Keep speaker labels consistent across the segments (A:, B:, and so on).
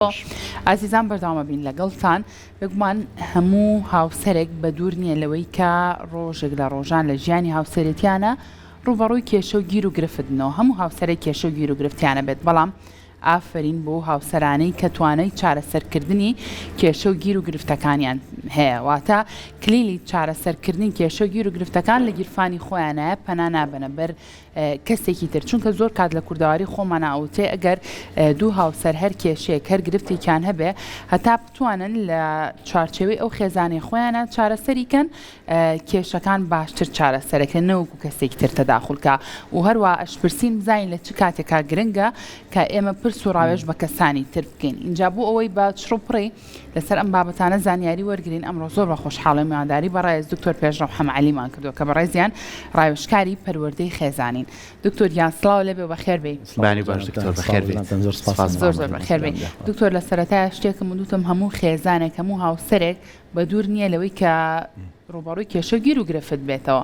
A: ئازیزان بەردەوامەبین لەگەڵتان، بێگومان هەموو هاوسەرێک بەدوور نییە لەوەی کە ڕۆژێک لە ڕۆژان لە ژیانی هاوسەرێتیانە ڕووبەڕووی کێشە و گیر و گرفت بنەوە، هەموو هاوسەرێک کێشە و گیر و گرفتیانە بێت، بەڵام ئافەرین بۆ هاوسەرانەی کە توانای چارەسەرکردنی کێشە و گیر و گرفتەکانیان هەیە، واتە کلیلی چارەسەرکردنی کێشە و گیر و گرفتەکان لە گیرفانی خۆیانایە پەنا نابەنە بەر کەسێکی تر چونکە زۆر کات لە کوردەواری خۆمانا ئەوترێ ئەگەر دوو هاوسەر هەر کێشەیەک هەر گرفتێکیان هەبێ هەتا بتوانن لە چوارچێوەی ئەو خێزانەی خۆیانە چارەسەری کەن کێشەکان باشتر چارەسەرەکرێن نەوەکو کەسێکی تر تەداخول کا و هەروە ئەشپرسین بزانین لە چ کاتێکا گرنگە کە ئێمە پرس و ڕاوێژ بە کەسانی تر بکەین ئینجا بۆ ئەوەی بە چڕوپڕی لەسەر ئەم بابەتانە زانیاری وەرگرین، ئەمڕۆ زۆر بە خۆشحاڵی و میوانداری بەڕێز دکتۆر پێشڕەو حەمەعەلیمان کردووە کە بەڕێزیان ڕاوێژکاری پەروەردەی خێزانین. دکتۆر گیان سڵاو لێبێ و بەخێر بێی.
B: بەیانی باش دکتۆر بەخێر بێیت.
C: زۆر سپاس.
A: زۆر زۆر بەخێر بێی. دکتۆر لە سەرەتایە شتێکم وتم هەموو خێزانێک هەموو هاوسەرێک بە دوور نییە لەوەی کە ڕووبەڕووی کێشە و گیر و گرفت بێتەوە.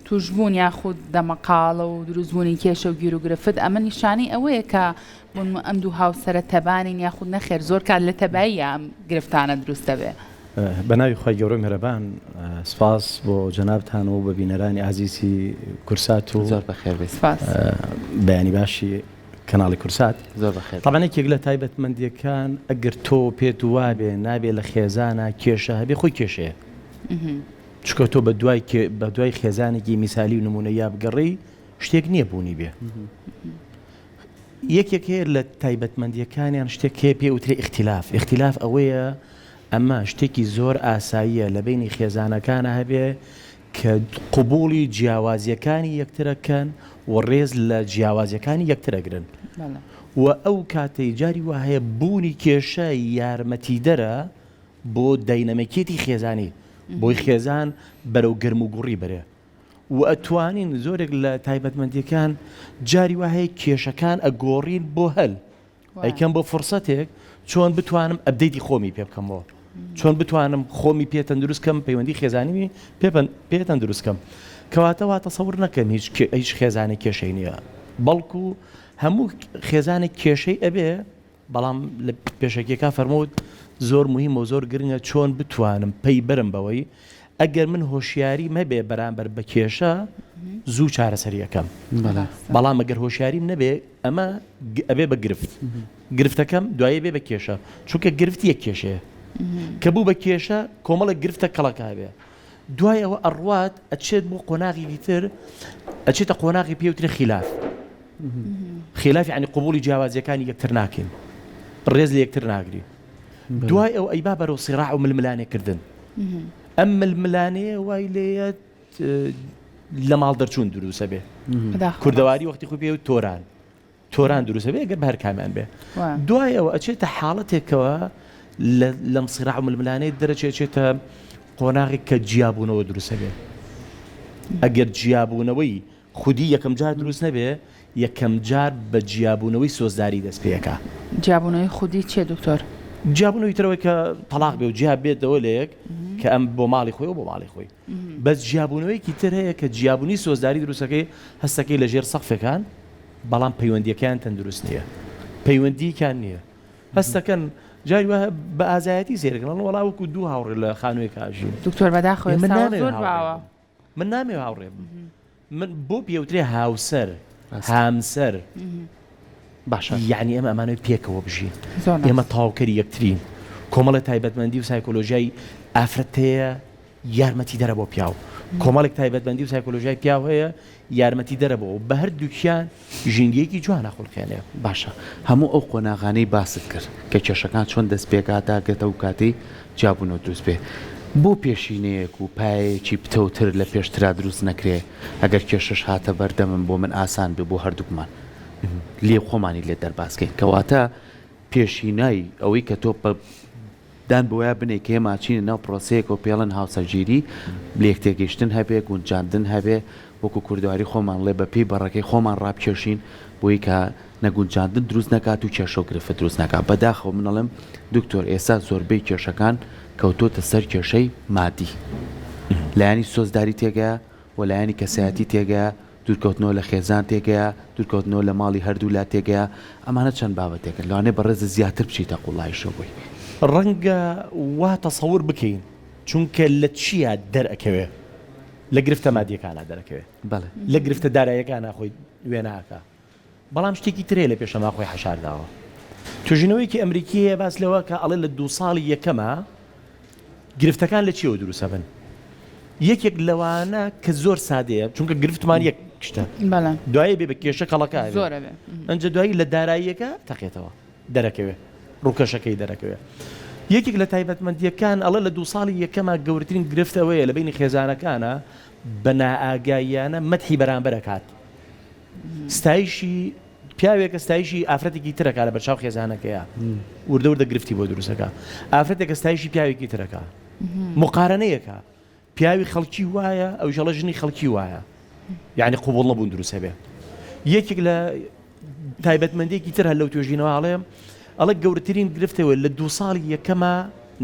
A: تووشبوون یاخود دەمەقاڵە و دروستبوونی کێشە و گیر و گرفت ئەمە نیشانەی ئەوەیە کە بۆنمونە ئەم دوو هاوسەرە تەبانین یاخود نەخێر زۆر کات لە تەباییە ئەم گرفتانە دروست دەبێ.
C: بە ناوی خوای گەورەو میهرەبان سپاس بۆ جەنابتان و بە بینەرانی ئازیزی کورسات و
B: زۆر بەخێر بێی.
A: سپاس.
C: بەیانی باشی کەناڵی کورسات.
B: زۆر بەخێر بێی.
C: تەبعەن یەکێک لە تایبەتمەندیەکان ئەگەر تۆ پێت وابێ نابێ لە خێزانا کێشە هەبێ خۆی کێشەیە چونکە تۆ بە دوای بە دوای خێزانێکی میسالی و نمونەییا بگەڕێی شتێک نییە بوونی بێ. یەکێک هەیە لە تایبەتمەندییەکانیان شتێک هەیە پێی ئەوترێ ئیختیلاف، ئیختیلاف ئەوەیە ئەمە شتێکی زۆر ئاساییە لە بەینی خێزانەکانا هەبێ کە قبوڵی جیاوازییەکانی یەکتر ئەکەن و ڕێز لە جیاوازییەکانی یەکتر ئەگرن و ئەو کاتەی جاری وا هەیە بوونی کێشە یارمەتیدەرە بۆ داینەمەکیەتی خێزانی بۆی خێزان بەرەو گەرموگوڕی بەرێ. و ئەتوانین زۆرێک لە تایبەتمەندیەکان جاری وا هەیە کێشەکان ئەگۆڕین بۆ هەل ئەیکەم بۆ فرسەتێک چۆن بتوانم update ی خۆمی پێ بکەمەوە چۆن بتوانم خۆمی پێ تەندروست کەم پەیوەندی خێزانیمی پێ تەندروست کەم کەواتە وا تەسەور نەکەم هیچ هیچ خێزانێک کێشەی نییە بەڵکو هەموو خێزانێک کێشەی ئەبێ بەڵام لە پێشەکیەکە فەرمووت زۆر موهیمە و زۆر گرنگە چۆن بتوانم پەی بەرم بەوەی ئەگەر من هۆشیاریم هەبێ بەرامبەر بە کێشە زوو چارەسەری ئەکەم بەڵام ئەگەر هۆشیاریم نەبێ ئەمە ئەبێ بە گرفت گرفتەکەم دوایی بێ بە کێشە چونکە گرفت یەک کێشەیە کە بوو بە کێشە کۆمەڵێک گرفتە کەڵەکە هەبێ دوای ئەوە ئەڕوات ئەچێت بۆ قۆناغێکی تر ئەچێتە قۆناغی پێوترێ خیلاف خیلاف یعنی قبوڵی جیاوازیەکانی یەکتر ناکەین ڕێز لە یەکتر ناگرین دوای ئەو ئەیبا بەرەو سیراع و ململانێ کردن ئەم ململانێ وای لێیە لە ماڵ دەرچوون دروسە بێ کوردەواری وەختی خۆی پێ و تۆران تۆران دروست ئەبێ گەر بە هەر کامیان بێ دوای ئەوە ئەچێتە حاڵەتێکەوە لەم سیراع و ململانێ دەرەچێ ئەچێتە قۆناغێک کە جیابوونەوە دروست ئەبێ ئەگەر جیابوونەوەی خودی یەکەم جار دروست نەبێ یەکەم جار بە جیابوونەوەی سۆزداری دەست پێەکە.
A: جیابوونەوەی خودی چیە دکتۆر؟
C: جیابوونەوەی ترەوەی کە تەڵاق بێ و جیا بێتەوە لە یەک کە ئەم بۆ ماڵی خۆی و بۆ ماڵی خۆی بەس جیابوونەوەیەکی تر هەیە کە جیابوونی سۆزداری دروستەکەی هەستەکەی لە ژێر سەقفێکان بەڵام پەیوەندیەکەیان تەندروست نییە پەیوەندیکان نییە هەستەکەن جاری وایە بە ئازایەتی سێرەکەن ئەڵێن وەڵا وەکو دوو هاوڕێ لە خانوویەک ئاژین
A: دکتۆر بەداخەوە
C: من
A: ئێستا
C: نامەوێ
A: زۆر
C: هاوڕێ
A: باوە
C: بم من نامەوێ هاوڕێ بم من بۆ پێوترێ هاوسەر هامسەر
B: باشە
C: یعنی ئێمە ئەمانەوێ پێکەوە بژین
A: زۆر
C: ئێمە
A: ڕاست.
C: تەواوکەری یەکترین کۆمەڵێ تایبەتمەندی و سایکۆلۆژیای ئافرەت هەیە یارمەتیدەرە بۆ پیاو، کۆمەڵێک تایبەتمەندی و سایکۆلۆژیای پیاو هەیە یارمەتیدەرە بۆ بە هەردووکیان ژینگەیەکی جوان ئەخوڵقێنێ.
B: باشە هەموو ئەو قۆناغانەی باست کرد کە کێشەکان چۆن دەست پێکا تا گەتە و کاتەی جیابوونەوە دروست بێ بۆ پێشینەیەک و پایەیەکی پتەوتر لە پێشترا دروست نەکرێ ئەگەر کێشەش هاتە بەردەمم بۆ من ئاسان بێ بۆ هەردووکمان لێ خۆمانی لێ دەرباز کەین کەواتە پێشینای ئەوەی کە تۆ بە دان بەوەیا بنێی کە ئێمە ئەچینە ناو پرۆسەیەکەوە پێڵێن هاوسەرگیری، لێکتێگەیشتن هەبێ، گونجاندن هەبێ، وەکو کوردەواری خۆمان ڵێ بە پێی بەڕەکەی خۆمان ڕابکێشین بۆی کە نەگونجاندن دروست نەکات و کێشە و گرفت دروست نەکات. بەداخەوە من ئەڵێم دکتۆر ئێستا زۆربەی کێشەکان کەوتۆتە سەر کێشەی مادی. لایەنی سۆزداری تێگەیە و لایەنی کەسایەتی تێگەیە. دوورکەوتنەوە لە خێزان تێگەیە، دوورکەوتنەوە لە ماڵی هەردوولا تێگەیە، ئەمانە چەند بابەتێکن لەوانەیە بەڕێزت زیاتر بچیتە قوڵایشەوە بۆی.
C: ڕەنگە وا تەسەور بکەین چونکە لە چیا دەرئەکەوێ؟ لە گرفتە مادیەکانا دەرەکەوێ.
B: بەڵێ.
C: لە گرفتە داراییەکانا خۆی وێنا ئەکا. بەڵام شتێکی تر هەیە لە پێشەما خۆی حەشار داوە. توێژینەوەیەکی ئەمریکی هەیە باس لەوە کە ئەڵێ لە دوو ساڵی یەکەما گرفتەکان لە چیەوە دروست ئەبن. یەکێک لەوانە کە زۆر سادەیە چونکە گرفتمان یەک شتە دوایی بێ بە کێشە کەڵەکە
A: زۆر ئەبێ
C: ئەنجا دوایی لە داراییەکە تەقێتەوە دەرەکەوێ ڕووکەشەکەی دەرەکەوێ. یەکێک لە تایبەتمەندییەکان ئەڵێ لە دوو ساڵی یەکەما گەورەترین گرفت ئەوەیە لە بەینی خێزانەکانا بە نائاگاییانە مەدحی بەرامبەر ئەکات. ستایشی پیاوێکە ستایشی ئافرەتێکی ترەکا لە بەرچاو خێزانەکەیە وردە وردە گرفتی بۆ دروستەکە ئافرەتێکە ستایشی پیاوێکی ترەکە مقارنەیەکە پیاوی خەڵکی وایە ئەو ژەڵە ژنی خەڵکی وایە یعنی قوبڵ نەبوون دروستە بێ یەکێک لە تایبەتمەندێکی تر هەر لەو توێژینەوە ئەڵێ ئەڵێ گەورەترین گرفتەوە لە دوو ساڵی یەکەمە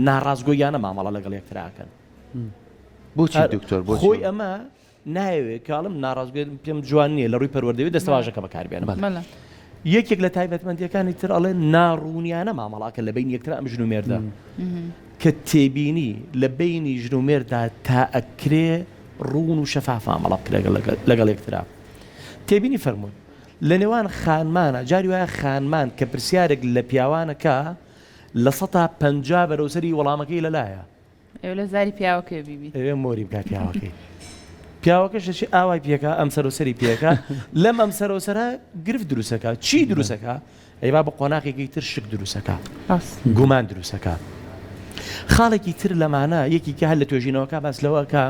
C: ناڕاستگۆیانە مامەڵە لەگەڵ یەکتراکەن
B: بۆچی دکتۆر
C: خۆی ئەمە نایەوێ کاڵم ناڕاستگۆی پێم جوان نییە لە ڕووی پەروەردەوی دەستەواژەکە بەکاربێنم.
A: بەڵێ.
C: یەکێک لە تایبەتمەندیەکانی تر ئەڵێ ناڕوونیانە مامەڵاکە لە بین یەکتر ئەم ژن و مێردە کە تێبینی لە بینی ژن و مێردا تا ئەکرێ ڕوون و شەفاف مامەڵە بکرێت لەگەڵ یەکترا تێبینی فەرموون لە نێوان خانمانە جاری وایە خانمان کە پرسیارێک لە پیاوانەکە 50% بەرەو سەری وەڵامەکەی لەلایە
A: ئەوێ لە زاری پیاوەکەی بیبی.
C: ئەوێ مۆری بکا پیاوەکەی. پیاوەکەش دەچێ ئاوای پێکا ئەم سەر و سەری پێکا لەم ئەم سەر و سەرە گرفت دروستەکە چی دروستەکە ئەیبا بە قۆناغێکی تر شک دروستەکە گومان دروستەکە خاڵێکی تر لەمانە یەکی کە هەر لە توێژینەوەکە باس لەوەکە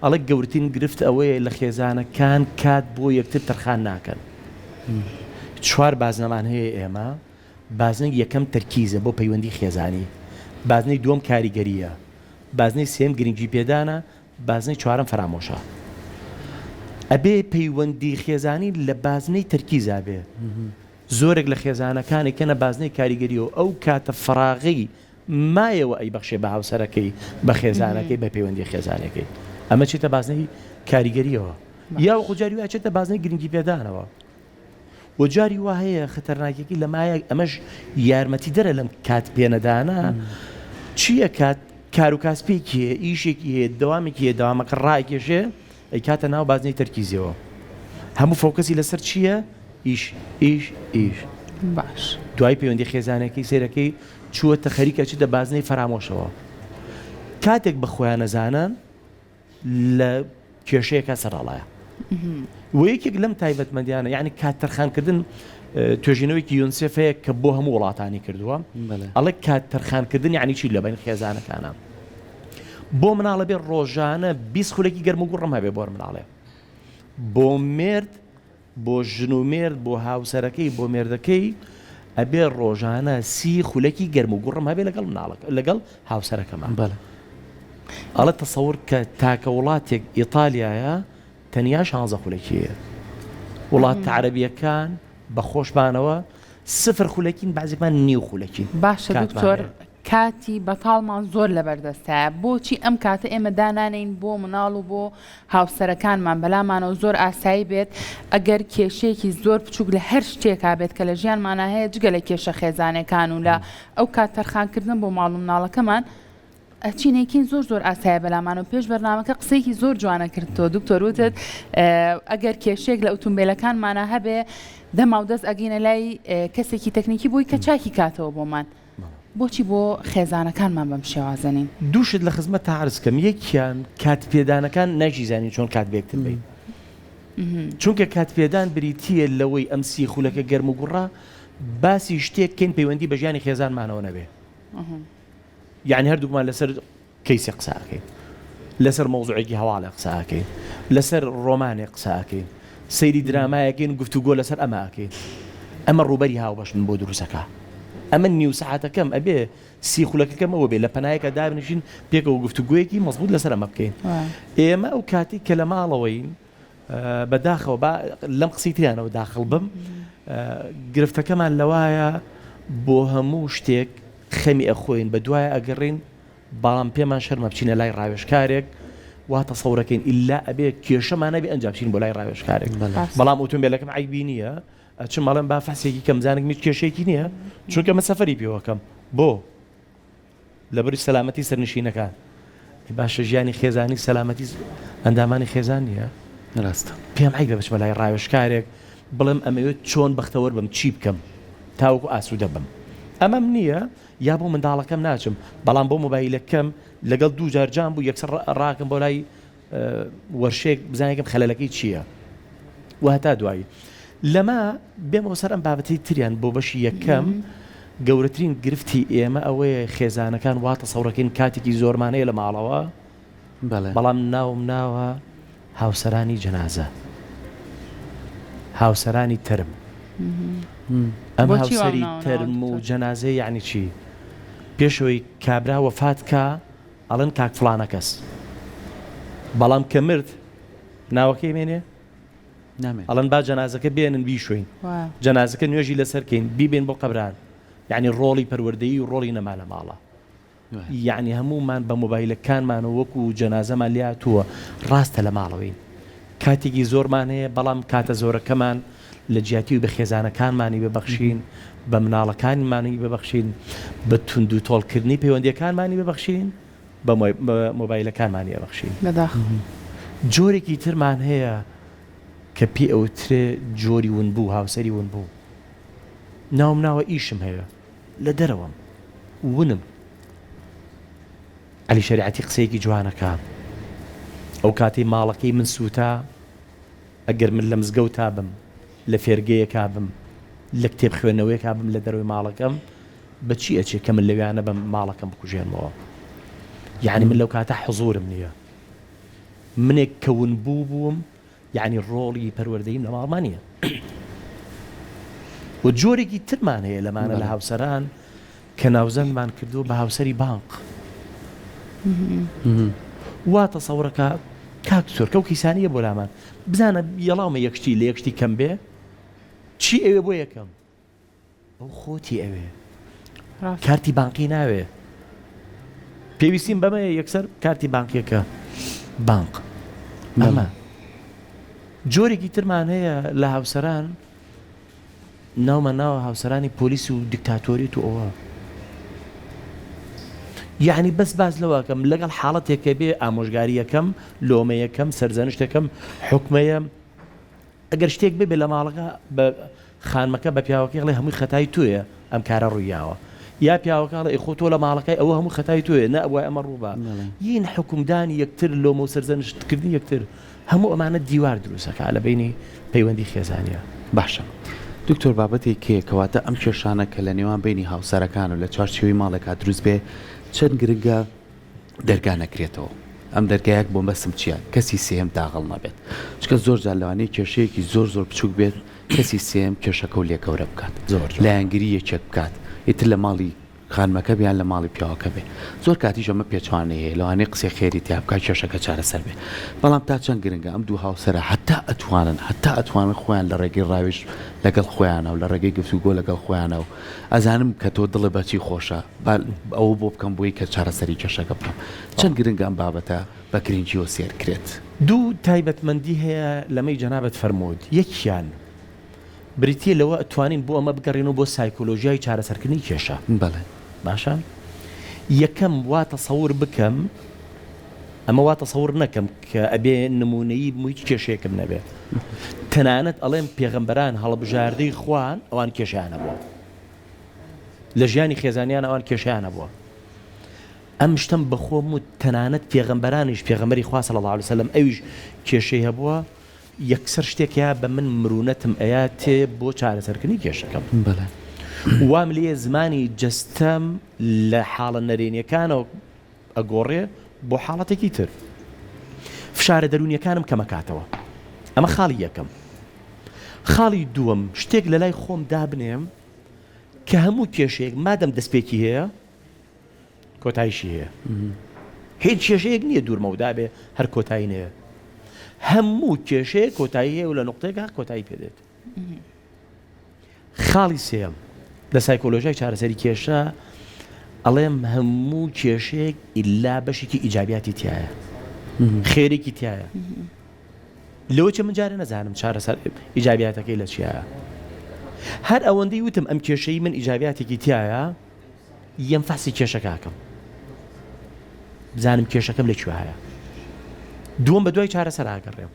C: ئەڵێ گەورترین گرفت ئەوەیە لە خێزانەکان کات بۆ یەکتر تەرخان ناکەن چوار بازنەمان هەیە ئێمە بازنەی یەکەم تەرکیزە بۆ پەیوەندی خێزانی، بازنەی دووەم کاریگەرییە، بازنەی سێیەم گرنگیپێدانە، بازنەی چوارەم فەرامۆشە. ئەبێ پەیوەندی خێزانی لە بازنەی تەرکیزا بێ. زۆرێک لە خێزانەکان ئەیکەنە بازنەی کاریگەرییەوە، ئەو کاتە فەراغەی مایەوە ئەیبەخشێ بە هاوسەرەکەی، بە خێزانەکەی، بە پەیوەندییە خێزانیەکەی. ئەمە چێتە بازنەی کاریگەرییەوە. یاخود جاری وایە چێتە بازنەی گرنگیپێدانەوە. وە جاری وا هەیە خەتەرناکیەکەی لەمایە ئەمەش یارمەتیدەرە لەم کات پێنەدانە چی ئەکات کار و کاسپێکی هەیە ئیشێکی هەیە دەوامێکی هەیە دەوامەکە ڕاکێشێ ئەیکاتە ناو بازنەی تەرکیزیەوە هەموو فۆکەسی لەسەر چییە ئیش ئیش ئیش
A: باش
C: دوای پەیوەندی خێزانەکەی سەیرەکەی چووەتە خەریکە چیتە بازنەی فەرامۆشەوە کاتێک بە خۆیان نەزانن لە کێشەیەکە سەرهەڵایە و یەکێک لەم تایبەتمەندیانە یعنی کات تەرخانکردن توێژینەوەیکی یونسێف هەیە کە بۆ هەموو وڵاتانی کردووە ئەڵێ کات تەرخانکردن یعنی چی لە بین خێزانەکانە بۆ مناڵە بێ ڕۆژانە 20 خولەکی گەرم و گوڕم هەبێ بۆ مناڵێ بۆ مێرد بۆ ژن و مێرد بۆ هاوسەرەکەی بۆ مێردەکەی ئەبێ ڕۆژانە سی خولەکی گەرم و گوڕم هەبێ لەگەڵ مناڵەکە لەگەڵ هاوسەرەکەمان
B: بەڵێ.
C: ئەڵێ تەسەور کە تاکە وڵاتێک ئیتالیایە تەنیا شانزە خولەکی هەیە وڵاتە عەرەبیەکان بە خۆشمانەوە سفر خولەکین بەعزێکمان نیو خولەکین
A: باشە
C: کاتمان
A: دکتۆر
C: هەیە.
A: کاتی بەتاڵمان زۆر لەبەردەستایە بۆچی ئەم کاتە ئێمە دانانێین بۆ مناڵ و بۆ هاوسەرەکانمان بەلامانەوە زۆر ئاسایی بێت ئەگەر کێشەیەکی زۆر بچوک لە هەر شتێکا بێت کە لە ژیانمانا هەیە جگە لە کێشە خێزانەکان و لە ئەو کات تەرخانکردن بۆ ماڵ و مناڵەکەمان ئەچین ئەیکەین زۆر زۆر ئاسایە بەلامانەوە پێش بەرنامەکە قسەیەکی زۆر جوانە کرد تۆ دکتۆر وتت ئەگەر کێشەیەک لە ئوتومبیلەکانمانە هەبێ دەماو دەست ئەگەینە لای کەسێکی تەکنیکی بۆی کە چاکی کاتەوە بۆمان بۆچی بۆ خێزانەکانمان بەم شێوازە نین؟
C: دوو شت لە خزمەتتا عەرز کەم، یەکیان کات پێدانەکان نایشیزانین چۆن کات بە یەکتر بەین. چونکە کات پێدان بریتییە لەوەی ئەم سی خولەکە گەرم و گوڕە باسی شتێک بکەین پەیوەندی بە ژیانی خێزانمانەوە نەبێ. یانی هەردووکمان لەسەر کەیسێک قسە ئەکەین لەسەر مەوزوعێکی هەواڵێ قسە ئەکەین لەسەر ڕۆمانێک قسە ئەکەین سەیری درامایەکەین گفتوگۆ لەسەر ئەمە ئەکەین ئەمە ڕووبەری هاوبەش من بۆ دروستەکە ئەمە نیو سەعاتەکەم ئەبێ سی خولەکەکەم ئەوە بێ لە پەنایەکە دابنیشین پێکەوە گفتوگۆیەکی مەزبوط لەسەر ئەمە بکەین ئێمە ئەو کاتی کە لە ماڵەوەین بەداخەوە با لەم قسەی تریانەوە داخڵ بم گرفتەکەمان لەوایە بۆ هەموو شتێک خەمی ئەخۆین بە دوای ئەگەڕین بەڵام پێمان شەرمە بچینە لای ڕاوێژکارێک. وا تەسەورەکەین ئیلا ئەبێ کێشەمان هەبێ ئەنجا بچین بۆ لای ڕاوێژکارێک بەڵام ئۆتۆمبیلەکەم عەیبی نییە ئەچم ئەڵێم با فەحسێکی کەم بزانم هیچ کێشەیەکی نییە چونکە من سەفەری پێوەکەم بۆ لەبەری سەلامەتی سەرنشینەکان باشە ژیانی خێزانی سەلامەتی ئەندامانی خێزان نییە
B: ڕاستە
C: پێم عیبە بچمە لای ڕاوێژکارێک بڵێم ئەمەوێت چۆن بەختەوەر بم چی بکەم تاوەکو ئاسوودە بم ئەمەم نییە یا بۆ منداڵەکەم ناچم بەڵام بۆ مۆبایلەکەم لەگەڵ دوو جار جام بوو یەکسەر ڕاکەم بۆ لای وەرشێک بزانێکم خەلەلەکەی چییە و هەتا دوایی لەمە بێمەوە سەر ئەم بابەتی تریان بۆ بەشی یەکەم گەورەترین گرفتی ئێمە ئەوەیە خێزانەکان وا تەسەورەکەین کاتێکی زۆرمان هەیە لە ماڵەوە بەڵام ناوم ناوە هاوسەرانی جەنازە هاوسەرانی تەرم ئەم هاوسەری تەرم و جەنازەی یعنی چی پێشەوەی کابرا وەفات کا ئەڵێن کاک فڵانە کەس بەڵام کە مرد ناوەکەی مێنێ ئەڵێن با جەنازەکە بێنن بیشۆین جەنازەکە نوێژی لەسەر کەین بیبێن بۆ قەبران یعنی ڕۆڵی پەروەردەیی و ڕۆڵی نەما لە ماڵە یعنی هەموومان بە مۆبایلەکانمانەوە وەکو جەنازەمان لاتووە ڕاستە لە ماڵەوەین کاتێکی زۆرمان هەیە بەڵام کاتە زۆرەکەمان لە جیاتی و بە خێزانەکانمانی ببەخشین بە مناڵەکانمانی ببەخشین بە توند و تۆڵکردنی پەیوەندیەکانمانی ببەخشین بە مۆبایلەکانمانی ئەبەخشین. جۆرێکی ترمان هەیە کە پێی ئەوترێ جۆری ونبوو، هاوسەری ونبوو. ناوم ناوە ئیشم هەیە لە دەرەوەم ونم. عەلی شەریعەتی قسەیەکی جوان ئەکا، ئەو کاتەی ماڵەکەی من سووتا، ئەگەر من لە مزگەوتا بم، لە فێرگەیەکا بم، لە کتێب خوێندنەوەیەکا بم لە دەرەوەی ماڵەکەم، بە چی ئەچێ کە من لەویا نەبم ماڵەکەم بکوژێنمەوە؟ یەعنی من لەو کاتە حزوورم نییە. منێک کە ونبوو بووم، یەعنی ڕۆڵی پەروەردەییم لە ماڵما نییە. و جۆرێکی ترمان هەیە لەمانە لە هاوسەران کە ناوزەندمان کردووە بە هاوسەری بانق. وا تەسەورەکە کاک دکتۆر کە ئەو کەیسانەیە بۆ لامان بزانە یەڵاومە یەک شتی لە یەک شتی کەم بێ چی ئەوێ بۆ یەکەم ئەو خۆتی ئەوێ کارتی بانقی ناوێ پێویستیم بەمەیە یەکسەر کارتی بانقیەکە بانق ئەمە جۆرێکی ترمان هەیە لە هاوسەران ناومان ناوە هاوسەرانی پۆلیس و دیکتاتۆریت و ئەوە یعنی بەس باس لەوەکەم لەگەڵ حاڵەتێکە بێ ئامۆژگاریەکەم لۆمەیەکەم سەرزەنشتەکەم حکومەیە ئەگەر شتێک ببێ لە ماڵەکە بە خانمەکە بە پیاوەکەی ئەڵێ هەمووی خەتای تۆیە ئەم کارە ڕوویاوە یا پیاوەکە ئەڵێ ئەی خۆ تۆ لە ماڵەکەی ئەوە هەموو خەتای تۆیە نە ئەبوایە ئەمە ڕووبا یین حوکمدانی یەکتر لۆمە و سەرزەنشتکردنی یەکتر هەموو ئەمانە دیوار دروست ئەکا لە بەینی پەیوەندی خێزانیا.
B: باشە دکتۆر بابەتێک هەیە کەواتە ئەم کێشانە کە لە نێوان بەینی هاوسەرەکان و لە چوارچێوەی ماڵێکا دروست بێ چەند گرنگە دەرگا نەکرێتەوە ئەم دەرگایەک بۆ مەسم چیە کەسی سێیەم داغڵ نەبێت چونکە زۆر جار لەوانەیە کێشەیەکی زۆر زۆر بچوک بێت کەسی سێیەم کێشەکەو لێ گەورە بکات
C: زۆر جوان.
B: لایەنگری یەکێک بکات ئیتر لە ماڵی خانمەکە بێ یان لە ماڵی پیاوەکە بێ زۆر کاتیش ئەمە پێچەوانەی هەیە لەوانەیە قسەی خێری تیا بکات کێشەکە چارەسەر بێ بەڵام تا چەند گرنگە ئەم دوو هاوسەرە هەتا ئەتوانن هەتا ئەتوانن خۆیان لە ڕێگەی ڕاوێژ لەگەڵ خۆیانە و لە ڕێگەی گفتوگۆ لەگەڵ خۆیانە و ئەزانم کە تۆ دڵت بەچی خۆشە با ئەوە بۆ بکەم بۆی کە چارەسەری کێشەکە بکەم. چەند گرنگە ئەم بابەتە بە گرنگیەوە سەیر کرێت؟
C: دوو تایبەتمەندی هەیە لەمەی جەنابت فەرمووت، یەکیان بریتیە لەوە ئەتوانین بۆ ئەمە بگەڕێینەوە بۆ سایکۆلۆژیای چارەسەرکردنی کێشە.
B: بەڵێ.
C: باشە یەکەم وا تەسەور بکەم ئەمە وا تەسەور نەکەم کە ئەبێ نموونەیی بم و هیچ کێشەیەکم نەبێ. تەنانەت ئەڵێم پێغەمبەران هەڵبژاردەی خوان ئەوان کێشەیان هەبووە. لە ژیانی خێزانیان ئەوان کێشەیان هەبووە. ئەم شتەم بە خۆم وت تەنانەت پێغەمبەرانیش پێغەمبەری خوا صلی اللە علیە وسلم ئەویش کێشەی هەبووە یەکسەر شتێک هەیە بە من مرونەتم ئەیاتێ بۆ چارەسەرکردنی کێشەکەم.
B: بەڵێ.
C: وام لێیە زمانی جەستەم لە حاڵە نەرێنیەکانەوە ئەگۆڕێ بۆ حاڵەتێکی تر. فشارە دەروونیەکانم کەمەکاتەوە. ئەمە خاڵی یەکەم. خاڵی دووەم شتێک لەلای خۆم دابنێم کە هەموو کێشەیەک مادەم دەستپێکی هەیە کۆتایشی هەیە. هیچ کێشەیەک نییە دوور مەودا بێ هەر کۆتایی نەیە. هەموو کێشەیەک کۆتایی هەیە و لە نوقتەیەکا کۆتایی پێدێت. خاڵی سێیەم، لە سایکۆلۆژیای چارەسەری کێشە ئەڵێم هەموو کێشەیەک ئیلا بەشێکی ئیجابیاتی تیایە. خێرێکی تایە لەوە چێ من جارێ نەزانم چارەسەر ئیجابیاتەکەی لە چیایە. هەر ئەوەندەی وتم ئەم کێشەی من ئیجابیاتێکی تایە یەم فەحسی کێشەکە ئەکەم بزانم کێشەکەم لە کوێ هەیە. دووەم بە دوای چارەسەر ئاگەڕێم.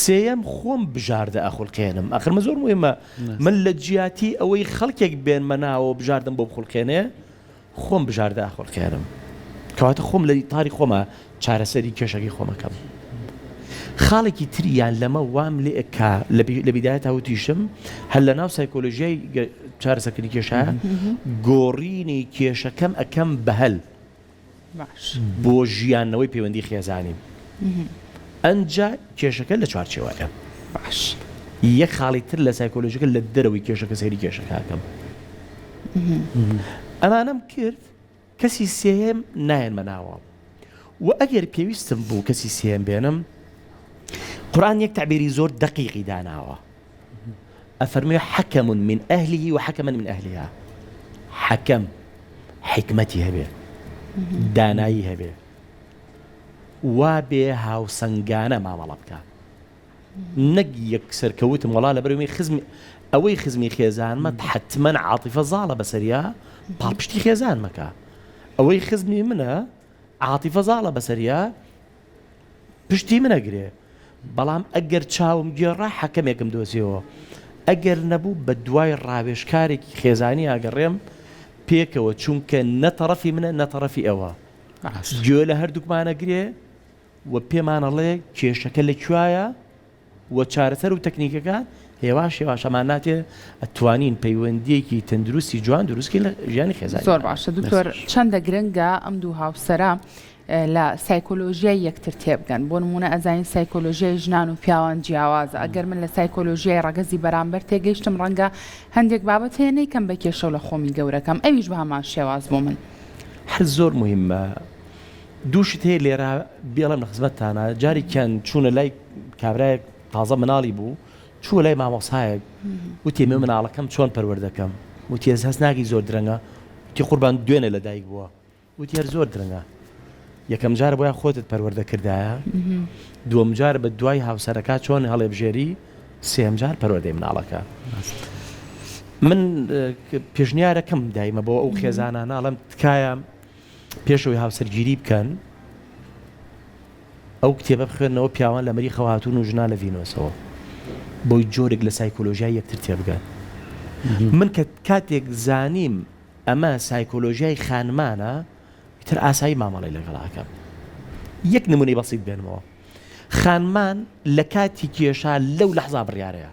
C: سێیەم خۆم بژاردە ئەخولقێنم ئەخر من زۆر مهمە من لە جیاتی ئەوەی خەڵکێک بێنمە ناوە بژاردم بۆ بخولقێنێ خۆم بژاردە ئەخولقێنم کەواتە خۆم لە تاری خۆمە چارەسەری کێشەکەی خۆمەکەم خاڵێکی تریان لەمە وام لێ کە لە بیدایەتا وتیشم هەر لە ناو سایکۆلۆژیای چارەسەکردنی کێشە گۆڕینی کێشەکەم ئەکەم بەهل بۆ ژیانەوەی پەیوەندی خێزانیم ئەنجا کێشەکە لە چوارچێوەیە باش یەک خاڵی تر لە سایکۆلۆژیکە لە دەرەوەی کێشەکە سەیری کێشەکەکەم ئەمانەم کرد کەسی سێیەم نایەنمە ناوە و ئەگەر پێویستم بوو کەسی سێیەم بێنم قورئان یەک تەعبیری زۆر دەقیقی داناوە ئەفەرموێ حەکەم من ئەهلیه و حەکەما من ئەهلیها حەکەم حیکمەتی هەبێ دانایی هەبێ وا بێ هاوسەنگانە مامەڵە بکە نەک یەکسەر کە وتم وەڵا لەبەرئەوەی خزمی ئەوەی خزمی خێزانمە حەتمەن عاتیفە زاڵە بەسەریا پاڵپشتی خێزانمەکە ئەوەی خزمی منە عاتیفە زاڵە بەسەریا پشتی منەگرێ بەڵام ئەگەر چاوم گێڕا حەکەمێکم دۆزیەوە ئەگەر نەبوو بە دوای ڕاوێژکارێکی خێزانی ئاگەڕێم پێکەوە چونکە نە تەڕەفی منە نە تەڕەفی ئەوە گوێ لە هەردووکمانەگرێ و پێمان ئەڵێ کێشەکە لە کوایە و چارەسەر و تەکنیکەکان هێواش هێواش ئەماناتێ ئەتوانین پەیوەندیەکی تەندروستی جوان دروست کەین لە ژیانی خێزانی.
A: زۆر باشە دکتۆر چەندە گرنگە ئەم دوو هاوسەرە لە سایکۆلۆژیای یەکتر تێبگەن بۆ نمونە ئەزانین سایکۆلۆژیای ژنان و پیاوان جیاوازە ئەگەر من لە سایکۆلۆژیای ڕەگەزی بەرامبەر تێگەیشتم ڕەنگە هەندێک بابەت هەیە نەیکەم بە کێشە و لە خۆمی گەورەکەم ئەویش بە هەمان شێواز بۆ من.
C: هەر زۆر موهیمە دوو شت هەیە لێرە بێڵم لە خزمەتتانا جارێکیان چوونە لای کابرایەک تازە مناڵی بوو چووە لای مامۆسایەک وتی من مناڵەکەم چۆن پەروەردەکەم وتی ئەز هەست ناکەی زۆر درەنگە وتی قوربان دوێنێ لە دایک بووە وتی هەر زۆر درەنگە یەکەم جار بۆیان خۆتت پەروەردە کردایە دووەم جار بە دوای هاوسەرەکە چۆن هەڵێبژێری سێم جار پەروەردەی مناڵەکە من پێشنیارەکەم دایمە بۆ ئەو خێزانانە ئەڵێم تکایە پێش ئەوەی هاوسەرگیری بکەن ئەو کتێبە بخوێنەوە پیاوان لە مەریخەوە هاتوون و ژنان لە ڤینۆسەوە بۆی جۆرێک لە سایکۆلۆژیای یەکتر تێبگەن من کە کاتێک زانیم ئەمە سایکۆلۆژیای خانمانە تر ئاسایی مامەڵی لەگەڵ ئەکەم یەک نمونەی بەسیت بێنمەوە خانمان لە کاتی کێشا لەو لەحزا بڕیارەیە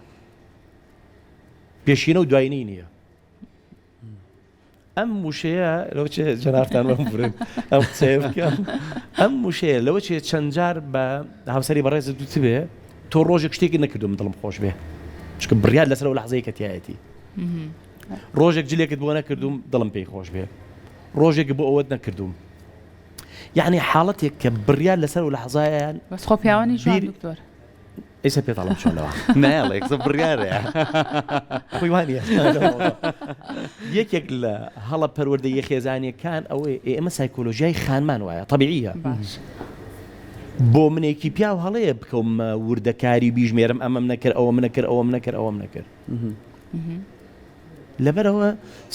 C: پێشینە و دوایینەی نییە ئەم وشەیە لەوە چێ جەنابتان بمبورن ئەم قسەیە بکەم ئەم وشەیە لەوە چێ چەند جار بە هاوسەری بەڕێزت دوتبێ تۆ ڕۆژێک شتێکی نەکردو من دڵم خۆش بێ چونکە بڕیار لەسەر ئەو لەحزەیە کە تایەتی ڕۆژێک جلێکت بۆ نەکردوم دڵم پێی خۆش بێ ڕۆژێک بۆ ئەوەت نەکردوم یعنی حاڵەتێک کە بڕیار لەسەر و لەحزایان
A: بەس خۆ پیاوانی جوان دکتۆر
C: ئێستا پێت ئەڵێم چۆنەوە.
B: نایەڵێ قسە بڕیارە.
C: خۆی وا نییە. یەکێک لە هەڵە پەروەردەییە خێزانییەکان ئەوەیە ئێمە سایکۆلۆژیای خانمان وایە تەبیعیە. بۆ منێکی پیاو هەڵەیە بکەومە وردەکاری و بیژمێرم ئەمەم نەکرد ئەوەم نەکرد ئەوەم نەکرد ئەوەم نەکرد. لەبەرئەوە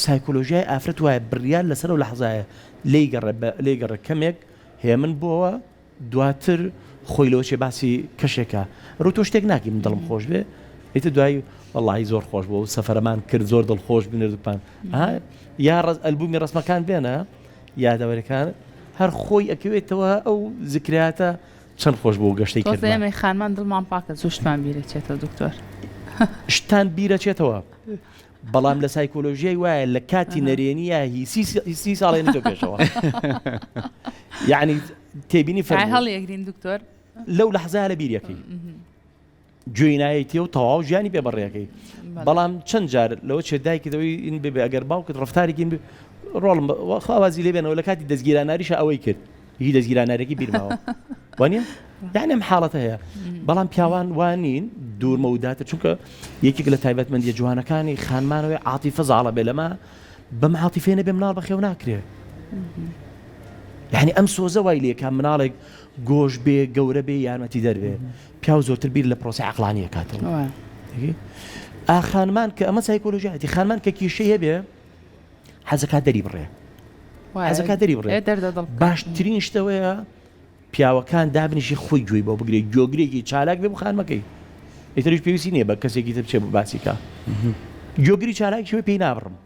C: سایکۆلۆژیای ئافرەت وایە بڕیار لەسەر ئەو لەحزایە لێی گەڕێ لێی گەڕێ کەمێک هێمن بۆوە دواتر خۆی لەوە چێ باسی کەشێکە ڕوو تۆ شتێک ناکەی من دڵم خۆش بێ ئیتر دوایی وەڵی زۆر خۆش بوو و سەفەرەمان کرد زۆر دڵخۆش بووین هەردووکمان یا ڕز ئەلبومی ڕسمەکان بێنە یادەوەرەکان هەر خۆی ئەکەوێتەوە ئەو زکراتە چەند خۆش بوو گەشتەی
A: تۆزێ کردمان ئێمەی خانمان دڵمان پاکە زوو شتمان بیرەچێتەوە دکتۆر.
C: شتان بیرەچێتەوە بەڵام لە سایکۆلۆژیای وایە لە کاتی نەرێنیە هی سی ساڵێنی تۆ پێشەوە یعنی تێبینی
A: فەرموو هەڵیەگرین دکتۆر
C: لەو لەحزایە لە بیرەکەی گوێی نایەتی و تەواو ژیانی پێ بەڕێەکەی بەڵام چەند جار لەوە چێ دایکی دەوەی این ببێ ئەگەر باوکت ڕفتارێکی ڕۆڵم خواوازی لێ بێنەوە لە کاتی دەستگیراناریشە ئەوەی کرد هی دەستگیرانارێکی بیرماوە وانە یعنی ئەم حاڵەتە هەیە بەڵام پیاوان وانین دوور مەوداتر چونکە یەکێک لە تایبەتمەندیە جوانەکانی خانمانەوەی عاتیفە زاڵە بێ لەمە بەم عاتیفەیە نەبێ مناڵ بەخێو ناکرێ. یعنی ئەم سۆزە وای لێکا مناڵێک گۆش بێ گەورە بێ یارمەتی دەربێ پیاو زۆرتر بیر لە پرۆسی عقلانیە کاتەوە ئا خانمان کە ئەمە سایکۆلۆژیاتی خانمان کە کیشەی هەبێ حەزەکات دەری بڕێ حەزەکات دەری بڕێ باشترین شتەوەیە پیاوەکان دابنیشی خۆی گوێی بۆ بگرێ گۆگرێکی چالاک بێ بۆ خانمەکەی ئیتریش پێویستی نییە بە کەسێکی تر بچێ باسی کا گۆگری چالاکی پێی نابڕم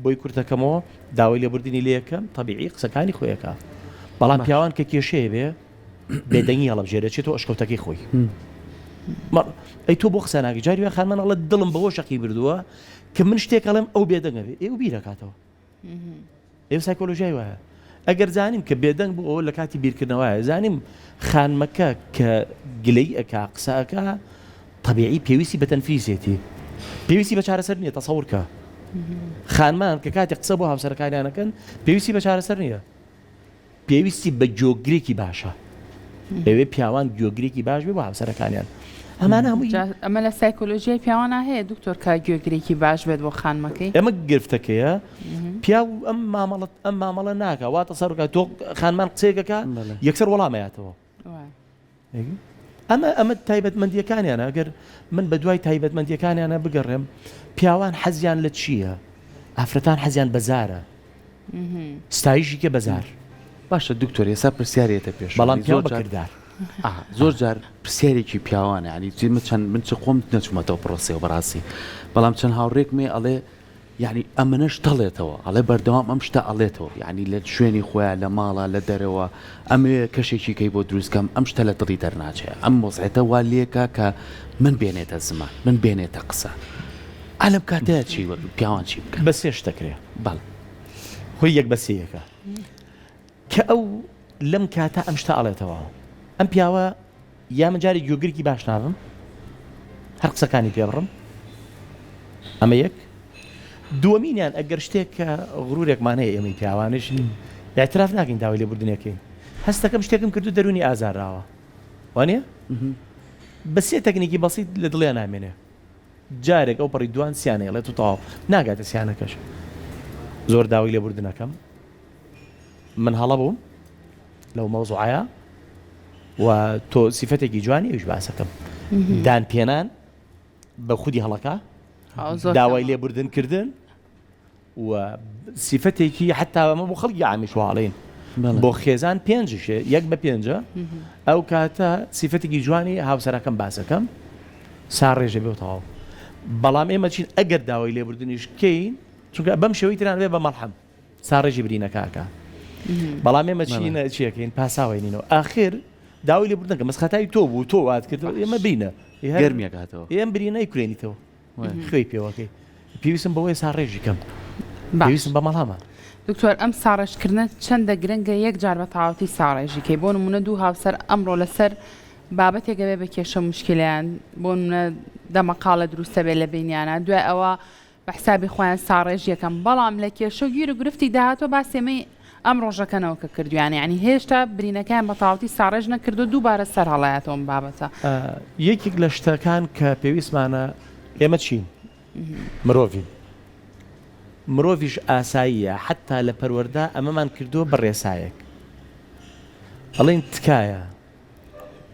C: بۆی کورتەکەمەوە داوای لێبوردنی لێکەم تەبیعی قسەکانی خۆیەکە بەڵام پیاوان کە کێشەیە بێ بێدەنگی هەڵبژێرێت چێتەوە ئەشکەوتەکەی خۆی ئەی تۆ بۆ قسە ناکەی جاری وایە خانمان ئەڵێ دڵم بەوە شەقی بردووە کە من شتێک ئەڵێم ئەو بێدەنگە بێ ئێ بیرەکاتەوە ئێ سایکۆلۆژیای وایە ئەگەر زانیم کە بێدەنگ بوو ئەوە لە کاتی بیرکردنەوەیە زانیم خانمەکە کە گلەی ئەکا قسە ئەکا تەبیعی پێویستی بە تەنفیسێتی پێویستی بە چارەسەر نییە تەسەور کە خانمان کە کاتێک قسە بۆ هاوسەرەکانیانەکەن پێویستی بە چارەسەر نییە پێویستی بە گۆگرێکی باشە ئەوێ پیاوان گۆگرێکی باش بێ بۆ هاوسەرەکانیان ئەمانە هەمووی
A: ئەمە لە سایکۆلۆژیای پیاوانە هەیە دکتۆر کە گوێگرێکی باش بێت بۆ خانمەکەی
C: ئەمە گرفتەکەیە پیاو ئەم مامەڵە ئەم مامەڵە ناکە وا تەسەرکە تۆ خانمان قسەیەکەکە یەکسەر وەڵامەیاتەوە ئەمە ئەمە تایبەتمەندیەکانیانە ئەگەر من بە دوای تایبەتمەندیەکانیانە بگەڕێم پیاوان حەزیان لە چییە؟ ئافرەتان حەزیان بەزارە ستایشی کە بەزار.
B: باشە دکتۆر ئێستا پرسیار یەتە پێش
C: بەڵام پیاو بە کردار.
B: زۆر جار پرسیارێکی پیاوانە یانی چی من چەند من چ خۆم نەچوومەتەوە پرۆسەوە بەڕاستی بەڵام چەند هاوڕێکم هەیە ئەڵێ یانی ئەمنەش تەڵێتەوە ئەڵێ بەردەوام ئەم شتە ئەڵێتەوە یانی لە شوێنی خۆیان لە ماڵە لە دەرەوە ئەمەوێ کەشێکی کەی بۆ دروست کەم ئەم شتە لە دڵی دەرناچێ ئەم وەزعێتە وا لێکا کە من بێنێتە زمان من بێنێتە قسە ئا لەم کاتەیا چی پیاوان چی بکەن؟
C: بە سێ شت دەکرێ.
B: بەڵێ.
C: خۆی یەک بە سێیەکە. کە ئەو لەم کاتە ئەم شتە ئەڵێتەوە ئەم پیاوە یا من جارێک گوێگرێکی باش نابم هەر قسەکانی پێ بڕم ئەمە یەک دووەمینیان ئەگەر شتێک کە غرورێکمان هەیە ئێمەی پیاوانش اعتراف ناکەین داوای لێبوردنەکەین هەستەکەم شتێکم کردو دەرونی ئازاراوە وانە بە سێ تەکنیکی بەسیت لە دڵیان نامێنێ جارێک ئەو پەڕی دوان سیانەیەڵێت و تەواو ناگاتە سیانەکەش زۆر داوای لێبوردنەکەم من هەڵە بووم لەو مەوزوعەیە و تۆ سیفەتێکی جوانی ئەویش باسەکەم دان پێنان بە خودی هەڵەکە داوای لێبوردن کردن و سیفەتێکی حتا ئەمە بۆ خەڵکی عامیش واڵین بۆ خێزان پێنجشێ یەک بە پێنجە ئەو کاتە سیفەتێکی جوانی هاوسەرەکەم باسەکەم سا ڕێژە بێ تەواو بەڵام ئێمە چین ئەگەر داوای لێبوردنیش کەین چونکە بەم شێوەی تران بێ بە مەڵحەم ساڕێژی برینەکە ئەکا بەڵام ئێمە چینە چیەکەین پاساوێنینەوە ئاخر داوای لێبوردنەکە مەس خەتای تۆ بوو تۆ وات کرد ئێمە بینە
B: گەرمیەکاتەوە
C: ئێم برینەی کورێنیتەوە خوێی پێوەکەی پێویستم بەوەی ساڕێژی کەم پێویستم بە مەڵامە
A: دکتۆر ئەم ساڕێژکردنە چەندە گرنگە یەک جار بە تەواوەتی ساڕێژی کەی بۆ نمونە دوو هاوسەر ئەمڕۆ لەسەر بابەتێک ئەبێ بە کێشە مشکلیان بۆ نمونە دەمەقاڵە دروستە بێ لە بینیانە دوای ئەوە بە حسابی خۆیان ساڕێژ یەکەم بەڵام لە کێشە و گیر و گرفتی داهاتوە باسی ئەمەی ئەم ڕۆژەکەنەوە کە کردویانە یانی هێشتا برینەکەیان بە تەواوەتی ساڕێژ نەکردوە دووبارە سەر هەڵایەتەوە ئەم بابەتە.
C: یەکێک لە شتەکان کە پێویستمانە ئێمە چین؟ مرۆڤین. مرۆڤیش ئاساییە حەتتا لە پەروەردە ئەمەمان کردووە بە ڕێسایەک. ئەڵێین تکایە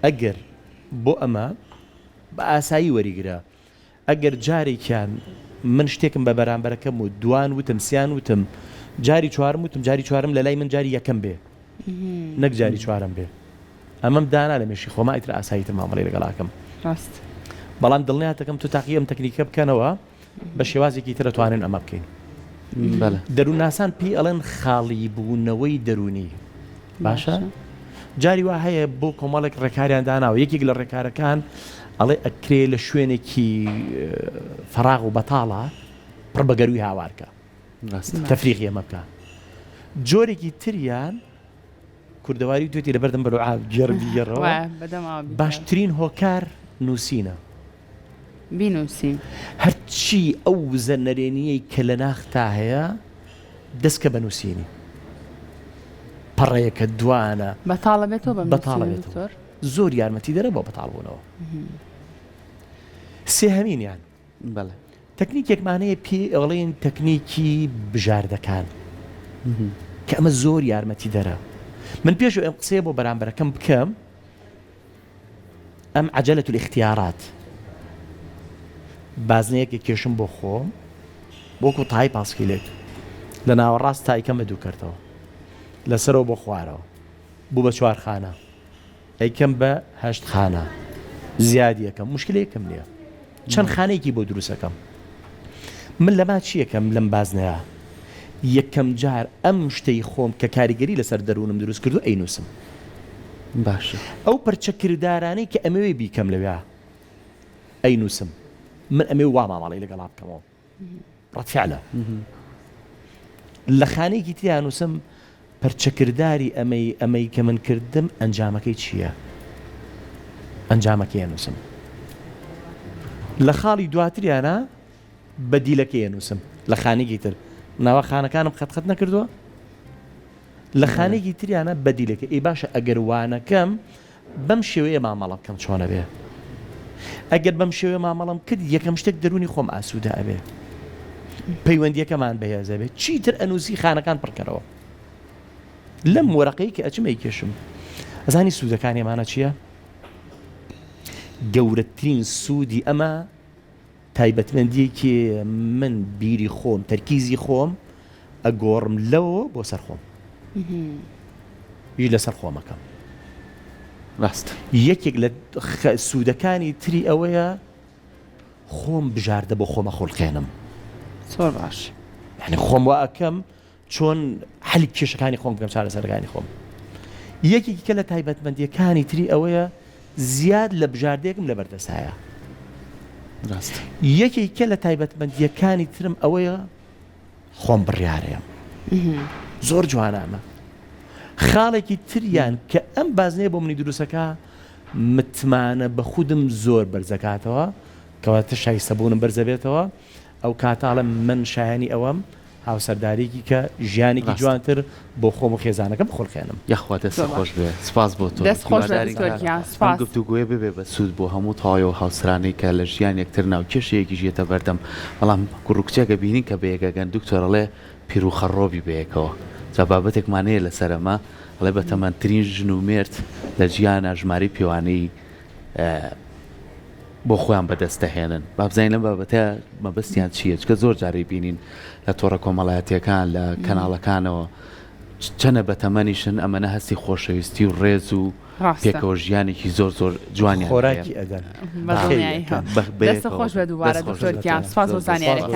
C: ئەگەر بۆ ئەمە بە ئاسایی وەریگرە ئەگەر جارێکیان من شتێکم بە بەرامبەرەکەم وت، دوان وتم، سیان وتم، جاری چوارم وتم، جاری چوارم لەلای من جاری یەکەم بێ نەک جاری چوارەم بێ. ئەمەم دانا لە مێشکی خۆما ئیتر ئاساییتر مامەڵەی لەگەڵ ئەکەم.
A: ڕاست.
C: بەڵام دڵنیاتەکەم تۆ تاقی ئەم تەکنیکە بکەنەوە بە شێوازێکی تر ئەتوانن ئەمە بکەین.
B: بەڵێ.
C: دەروونناسان پێی ئەڵێن خاڵیبوونەوەی دەروونی. باشە جاری وا هەیە بۆ کۆمەڵێک ڕێکاریان داناوە یەکێک لە ڕێکارەکان ئەڵێ ئەکرێ لە شوێنێکی فەراغ و بەتاڵە پڕ بە گەروی هاوارکە تەفریقی ئەمە بکە جۆرێکی تریان کوردەواری توێتی لە بەردەم بەرەو گێڕ بیگەڕەوە باشترین هۆکار نووسینە
A: بینووسی.
C: هەرچی ئەو وزە نەرێنییەی کە لە ناختا هەیە، دەست کە بە نووسینی. پەڕەیەکە، دوانە.
A: بەتاڵە بێتەوە بەم
C: بەتاڵە
A: نووسینە
C: بێتەوە.
A: دکتۆر؟
C: زۆر یارمەتیدەرە بۆ بەتاڵبوونەوە. سێهەمینیان.
B: بەڵێ.
C: تەکنیکێکمان هەیە پێی ئەڵێن تەکنیکی بژاردەکان. کە ئەمە زۆر یارمەتیدەرە. من پێش ئەم قسەیە بۆ بەرامبەرەکەم بکەم ئەم عجلة الاختیارات بازنەیەکە کێشم بۆ خۆم وەکو تای پاسکیلێک لە ناوەڕاست تایکەمە دوو کەرتەوە لەسەرەوە بۆ خوارەوە بوو بە چوارخانە ئەیکەم بە هەشت خانە زیادی ئەکەم موشکلەیەکم نییە چەند خانەیەکی بۆ دروستەکەم من لەما چیەکەم لەم بازنەیە یەکەم جار ئەم شتەی خۆم کە کاریگەری لەسەر دەروونم دروست کردو ئەینووسم
B: باشە
C: ئەو پرچە کردارانەی کە ئەمەوێ بیکەم لەوێ ئەینووسم من ئەمێ وا مامەڵەی لەگەڵا بکەمەوە ڕەت فعلە لە خانەیەکی تریا نووسم پەرچەکرداری ئەمەی ئەمەی کە من کردم ئەنجامەکەی چییە؟ ئەنجامەکەی ئەنووسم لە خاڵی دواتریانە بەدیلەکەی ئەنووسم لە خانێکی تر ناوە خانەکانم خەت خەت نەکردووە لە خانێکی تریانە بەدیلەکە ئی باشە ئەگەر وانەکەم بەم شێوەیە مامەڵە بکەم چۆن ئەبێ؟ ئەگەر بەم شێوەیە مامەڵەم کرد یەکەم شتێک دەروونی خۆم ئاسوودە ئەبێ پەیوەندیەکەمان بەهێز ئەبێ چیتر ئەنووسی خانەکان پڕکەرەوە لەم وەرەقەی کە ئەچم ئەیکێشم ئەزانی سوودەکانی ئەمانە چییە؟ گەورەترین سوودی ئەمە تایبەتمەندیەکی من بیری خۆم تەرکیزی خۆم ئەگۆڕم لەوەوە بۆ سەر خۆم ئیش لەسەر خۆمەکەم
B: ڕاست
C: یەکێک لە سوودەکانی تری ئەوەیە خۆم بژاردە بۆ خۆمە خولقێنم
A: زۆر باش
C: یعنی خۆم وا ئەکەم چۆن حەلی کێشەکانی خۆم بکەم چارەسەرەکانی خۆم یەکێکی کە لە تایبەتمەندیەکانی تری ئەوەیە زیاد لە بژاردەیەکم لە بەردەسایە
B: ڕاست
C: یەکێکی کە لە تایبەتمەندیەکانی ترم ئەوەیە خۆم بڕیارەیەم زۆر جوانە ئەمە خاڵێکی تریان کە ئەم بازنەیە بۆ منی دروستەکە متمانە بە خودم زۆر بەرزەکاتەوە کەواتە شایستەبوونم بەرزەبێتەوە ئەو کاتە ئەڵێم من شایەنی ئەوەم هاوسەرداریکی کە ژیانێکی
B: ڕاستە.
C: جوانتر بۆ خۆم و خێزانەکەم بخولقێنم.
B: یاخوا دەستت
A: زۆر باش.
B: خۆش بێ سپاس بۆ تۆ
A: دەست خۆش بێ
B: هیوادارین
A: دکتۆر
B: کە
A: گیان
B: ئەم
A: سپاس.
B: گفتوگۆیە ببێ بە سوود بۆ هەموو تەواوی ئەو هاوسەرانەی کە لە ژیان یەکتر ناو کێشەیەکیش یەتە بەردەم بەڵام کوڕ و کچێک ئەبینین کە بەیەک ئەگەن دکتۆر ئەڵێ پیر و خەڕۆبی بەیەکەوە جا بابەتێکمان هەیە لەسەر ئەمە ئەڵێ بەتەمەنترین ژن و مێرد لە ژیانا ژمارەی پێوانەیی بۆ خۆیان بەدەست دەهێنن با بزانین لەم بابەتە مەبەستیان چییە چکە زۆر جارەی بینین لە تۆڕە کۆمەڵایەتیەکان لە کەناڵەکانەوە چەنە بەتەمەنیشن ئەمەنە هەستی خۆشەویستی و ڕێز و پێکەوە ژیانێکی زۆر زۆر جوانیان
C: خۆراکی ئەدەن
A: دەست خۆش بە دووبارە دکتۆر گیان سپاس بۆ زانیاریەکان.